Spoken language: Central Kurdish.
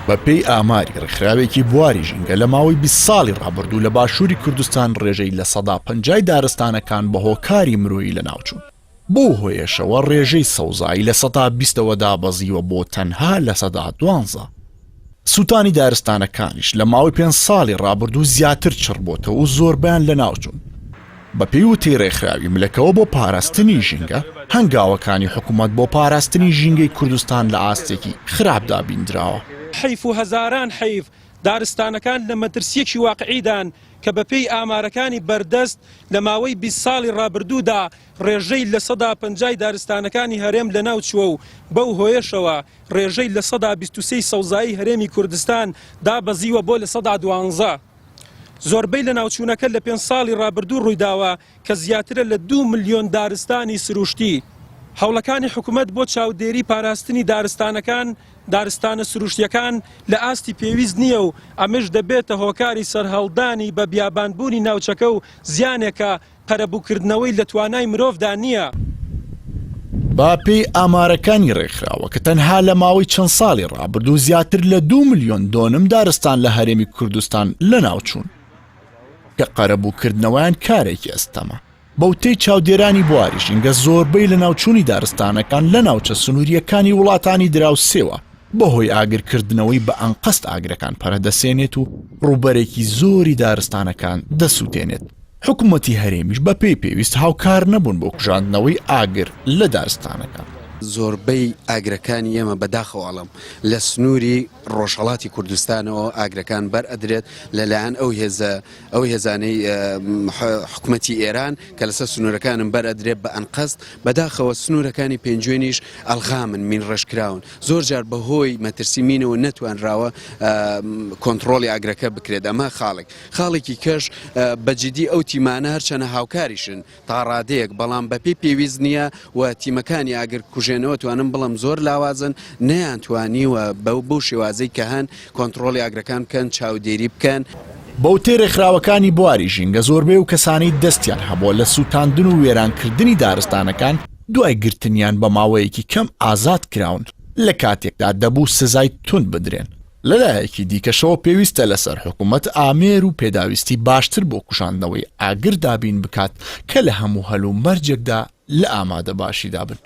بەپێی ئاماری ڕێکخراوێکی بواری ژینگە لە ماوەی 20 ساڵی ڕابردوو لە باشووری کوردستان ڕێژەی 50% دارستانەکان بە هۆکاری مرۆیی لەناوچوون. بەو هۆیەشەوە ڕێژەی سەوزایی لە سەدا بیستەوە دابەزیوە بۆ تەنها 12%. سووتانی دارستانەکانیش لە ماوەی پێنج ساڵی ڕابردوو زیاتر چڕبۆتەوە و زۆربەیان لەناوچوون. بەپێی وتەی ڕێکخراوی ملەکەوە بۆ پاراستنی ژینگە، هەنگاوەکانی حکوومەت بۆ پاراستنی ژینگەی کوردستان لە ئاستێکی خراپدا بیندراوە. حەیف و هەزاران حەیف، دارستانەکان لە مەترسییەکی واقعیدان کە بەپێی ئامارەکانی بەردەست لە ماوەی 20 ساڵی ڕابردوودا ڕێژەی 50% ی دارستانەکانی هەرێم لەناوچووە و بەو هۆیەشەوە ڕێژەی 23% ی سەوزایی هەرێمی کوردستان دابەزیوە بۆ 12%. زۆربەی لەناوچوونەکە لە پێنج ساڵی ڕابردوو ڕوویداوە کە زیاترە لە دوو ملیۆن دارستانی سروشتی. هەوڵەکانی حکومەت بۆ چاودێری پاراستنی دارستانەکان دارستانە سروشتیەکان لە ئاستی پێویست نییە و ئەمەش دەبێتە هۆکاری سەرهەڵدانی بە بیابانبوونی ناوچەکە و زیانێکە قەرەبووکردنەوەی لە توانای مرۆڤدا نییە. بە پێی ئامارەکانی ڕێکخراوەکە تەنها لە ماوەی چەند ساڵی ڕابردوو زیاتر لە دوو ملیۆن دۆنم دارستان لە هەرێمی کوردستان لەناوچوون کە قەرەبووکردنەوەیان کارێکی ئەستەمە. بەوتەی چاودێرانی بواری ژینگە زۆربەی لەناوچوونی دارستانەکان لە ناوچە سنوورییەکانی وڵاتانی دراوسێوە بەهۆی ئاگرکردنەوەی بە ئەنقەست ئاگرەکان پەرەدەسێنێت و ڕووبەرێکی زۆری دارستانەکان دەسووتێنێت. حکومەتی هەرێمیش بەپێی پێویست هاوکار نەبوون بۆ کوژاندنەوەی ئاگر لە دارستانەکان. زۆربەی ئاگرەکانی ئێمە بەداخەوە ئەڵێم لە سنووری ڕۆژهەڵاتی کوردستانەوە ئاگرەکان بەر ئەدرێت لەلایەن ئەو هێزە ئەو هێزانەی حکومەتی ئێران کە لەسەر سنوورەکانم بەر ئەدرێت بە ئەنقەست بەداخەوە سنوورەکانی پێنجوێنیش ئەلغامن مین ڕێژکراون زۆر جار بەهۆی مەترسی مینەوە نەتوانراوە کۆنتڕۆڵی ئاگرەکە بکرێت ئەمە خاڵێک خاڵێکی کەش بە جدی ئەو تیمانە هەرچەنە هاوکاریشن تا ڕادەیەک بەڵام بەپێی پێویست نییە و تیمەکانی ئاگر کوژێنەوە توانم بڵێم زۆر لاوازن نەیانتوانیوە بەو بەو شێوازەی کە هەن کۆنتڕۆڵی ئاگرەکان بکەن چاودێری بکەن. بەوتەی رێکخراوەکانی بواری ژینگە زۆربەی ئەو کەسانەی دەستیان هەبووە لە سووتاندن و وێرانکردنی دارستانەکان دوای گرتنیان بە ماوەیەکی کەم ئازاد کراون لە کاتێکدا دەبوو سزای توند بدرێن. لەلایەکی دیکەشەوە پێویستە لەسەر حکومەت ئامێر و پێداویستی باشتر بۆ کوژاندنەوەی ئاگر دابین بکات کە لە هەموو هەلومەرجێکدا لە ئامادەباشیدا بن.